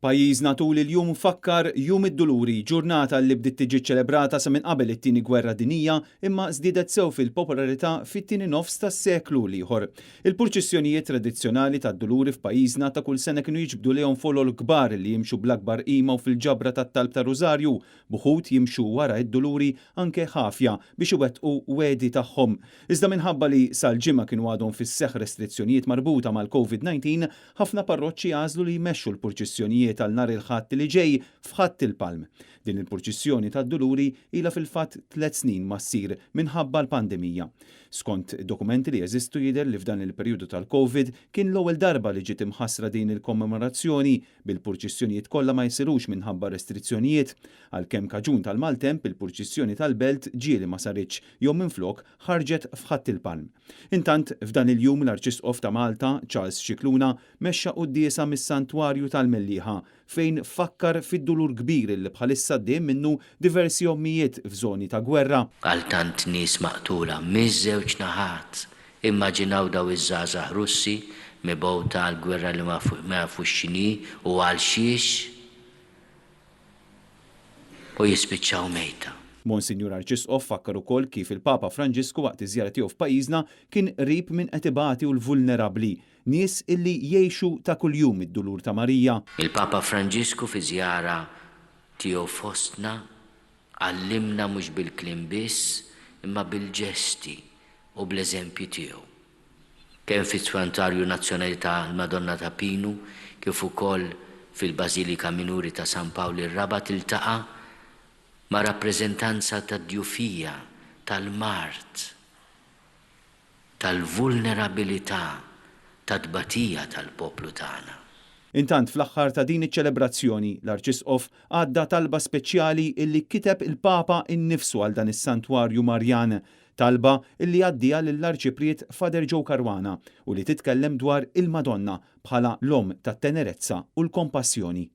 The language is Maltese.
Pajjiżna tul il-jum fakkar Jum id-Duluri, ġurnata li bdiet tiġi ċċelebrata sa minn qabel it-Tieni Gwerra Dinjija imma żdiedet sew fil-popolarità fit-tieni nofs tas-seklu l-ieħor. Il-purċissjonijiet tradizzjonali tad-Duluri f'pajjiżna ta' kull sena kienu jiġbdu lejhom folol kbar li jimxu bl-akbar qima u fil-ġabra tat-talb tar-Rużarju, b'uħud jimxu wara d-Duluri anke ħafja biex iwettqu wegħdi tagħhom. Iżda minħabba li sal-Ġimgħa kienu għadhom fis-seħħ restrizzjonijiet marbuta mal-Covid 19, Ħafna parroċċi għażlu li jmexxu l-purċissjonijiet għal nhar il-Ħadd li ġej f'Ħadd il-Palm. Din il-purċissjoni tad-Duluri ilha fil-fatt tlett snin ma ssir minħabba l-pandemija. Skont dokumenti li jeżistu jidher li f'dan il-perjodu tal-Covid kien l-ewwel darba li ġiet imħassra din il-kommemorazzjoni, bil-purċissjonijiet kollha ma jsirux minħabba restrizzjonijiet. Għalkemm kaġun tal-maltemp il-purċissjoni tal-Belt ġieli ma saritx jew minflok ħarġet f'Ħadd il-Palm. Intant, f'dan il-jum l-Arċisqof ta' Malta, Charles Scicluna, mexxa quddiesa mis-Santwarju tal-Mellieħa fejn fakkar fid-dulur kbir li bħalissa għaddejjin minnu diversi ommijiet f'żoni ta' gwerra. Għal tant nies maqtula miż-żewġ naħat. Immaġinaw daw iż-żgħażagħ Russi mibgħuta għal gwerra li ma jafux x'inhi u għal xiex. U jispiċċaw mejta. Monsinjur Arċisqof fakkar ukoll kif il-Papa Franġisku waqt iż-żjara tiegħu f'pajjiżna kien qrib min qed ibati u l-vulnerabbli, nies illi jgħixu ta' kuljum id-dulur ta' Marija. Il-Papa Franġisku fiż-żjara tiegħu fostna għallimna mhux bil-kliem biss imma bil-ġesti u bl-eżempji tiegħu. Kemm fis-Swantarju Nazzjonali ta' l-Madonna ta' Pinu kif ukoll fil-Bażilika Minuri ta' San Pawl ir-Rabat iltaqa' ma' rappreżentanza tad-djufija, tal-mard, tal-vulnerabilità, tat-tbatija tal-poplu tagħna. Intant fl-aħħar ta' din iċ-ċelebrazzjoni, l-Arċisqof għadda talba speċjali illi kiteb il-Papa innifsu għal dan is-Santwarju Marjan, Talba li jgħaddiha lill-Arċipriet Father Joe Caruana u li titkellem dwar il-Madonna bħala l-Omm tat-tenerezza u l-kompassjoni.